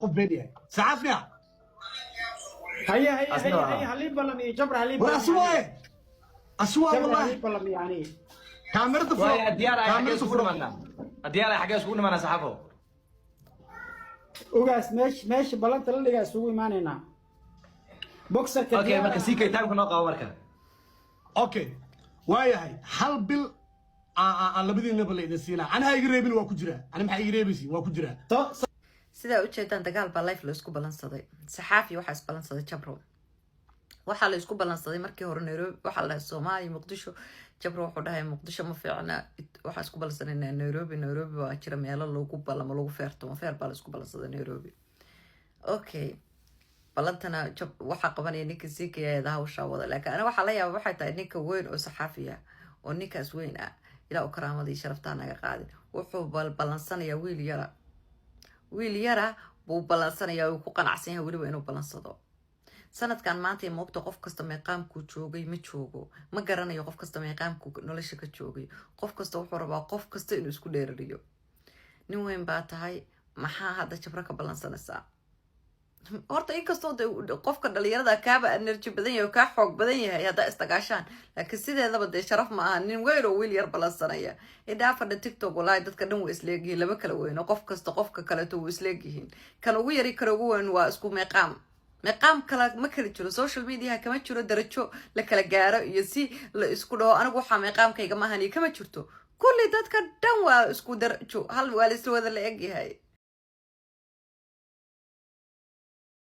Qof been yahay saxaafiya. Haye, haye. Asna haye. waa. Haye, halii balamiyo Jabra, halii War balamiyo. Aswaaye, aswaa. Jabra. Wallahi. Halii balamiyo yani. Kaamirada furo. Waaya, diyaar ay xagee Kaamirada isugu furo. nimaanaa? Diyaar ay xagee isugu nimaanaa, saxaafo? Ogaas, meesha ballanta la dhigaa isugu imaanaynaa, boxerka. Okay, marka CK timeka noo qabo marka. Okay, waayahay, hal bil aan labadiinaba la idin siinaa. Aniha iga reebin, waa ku jiraa. Ani maxaa iga reebaysin? Waa ku jiraa. Sidaa ujeedaan, dagaal baa live la isku ballansaday. Saxaafi waxaa isballansaday Jabro. Waxaa la isku ballansaday markii hore Nairobi. Waxaa la dhahay Soomaaliya, Muqdisho. Jabro wuxuu dhahay Muqdisho ma fiicna, waxaa isku ballansanayna Nairobi. Nairobi waa jira meelo lagu ballamo, lagu feerto, feer baa la isku ballansaday Nairobi. Okay, ballantana jab waxaa qabanaya ninka siikayaeda hawshaa wada. Laakiin aniga waxaa la yaaba waxay tahay ninka weyn oo saxaafiya oo ninkaas weyn ah, ilaa u karaamadii sharaftaa naga qaadin, wuxuu ballansanayaa wiil yara. Wiil yara buu ballansanayaa, uu ku qanacsan yahay weliba inuu ballansado. Sanadkan maanta moogta qof kasta meeqaamkuu joogay ma joogo, ma garanayo. Qof kasta meeqaamkuu nolosha ka joogay, qof kasta wuxuu rabaa qof kasta inuu isku dheerariyo. Nin weyn baa tahay, maxaa hadda Jabro ka ballansanaysaa horta? Inkastoo de qofka dhalinyarada kaaba energy badan yahay oo kaa xoog badan yahay haddaa isdagaashaan, laakiin sideedaba dee sharaf ma aha nin weyn oo wiil yar ballansanaya. Idhaafadha TikTok, walaahi dadka dhan waa isleegyihiin, laba kala weyno. Qof kasta qofka kaleeto wuu isleegyihiin. Kan ugu yari, kan ugu weyn waa isku meeqaam. Meeqaam kala ma kala jiro social mediaha, kama jiro darajo la kala gaaro iyo si la isku dhaho anigu waxaa meeqaamkayga maahan iyo kama jirto. Kulli dadka dhan waa isku darajo, hal waa la isla wada la egyahay.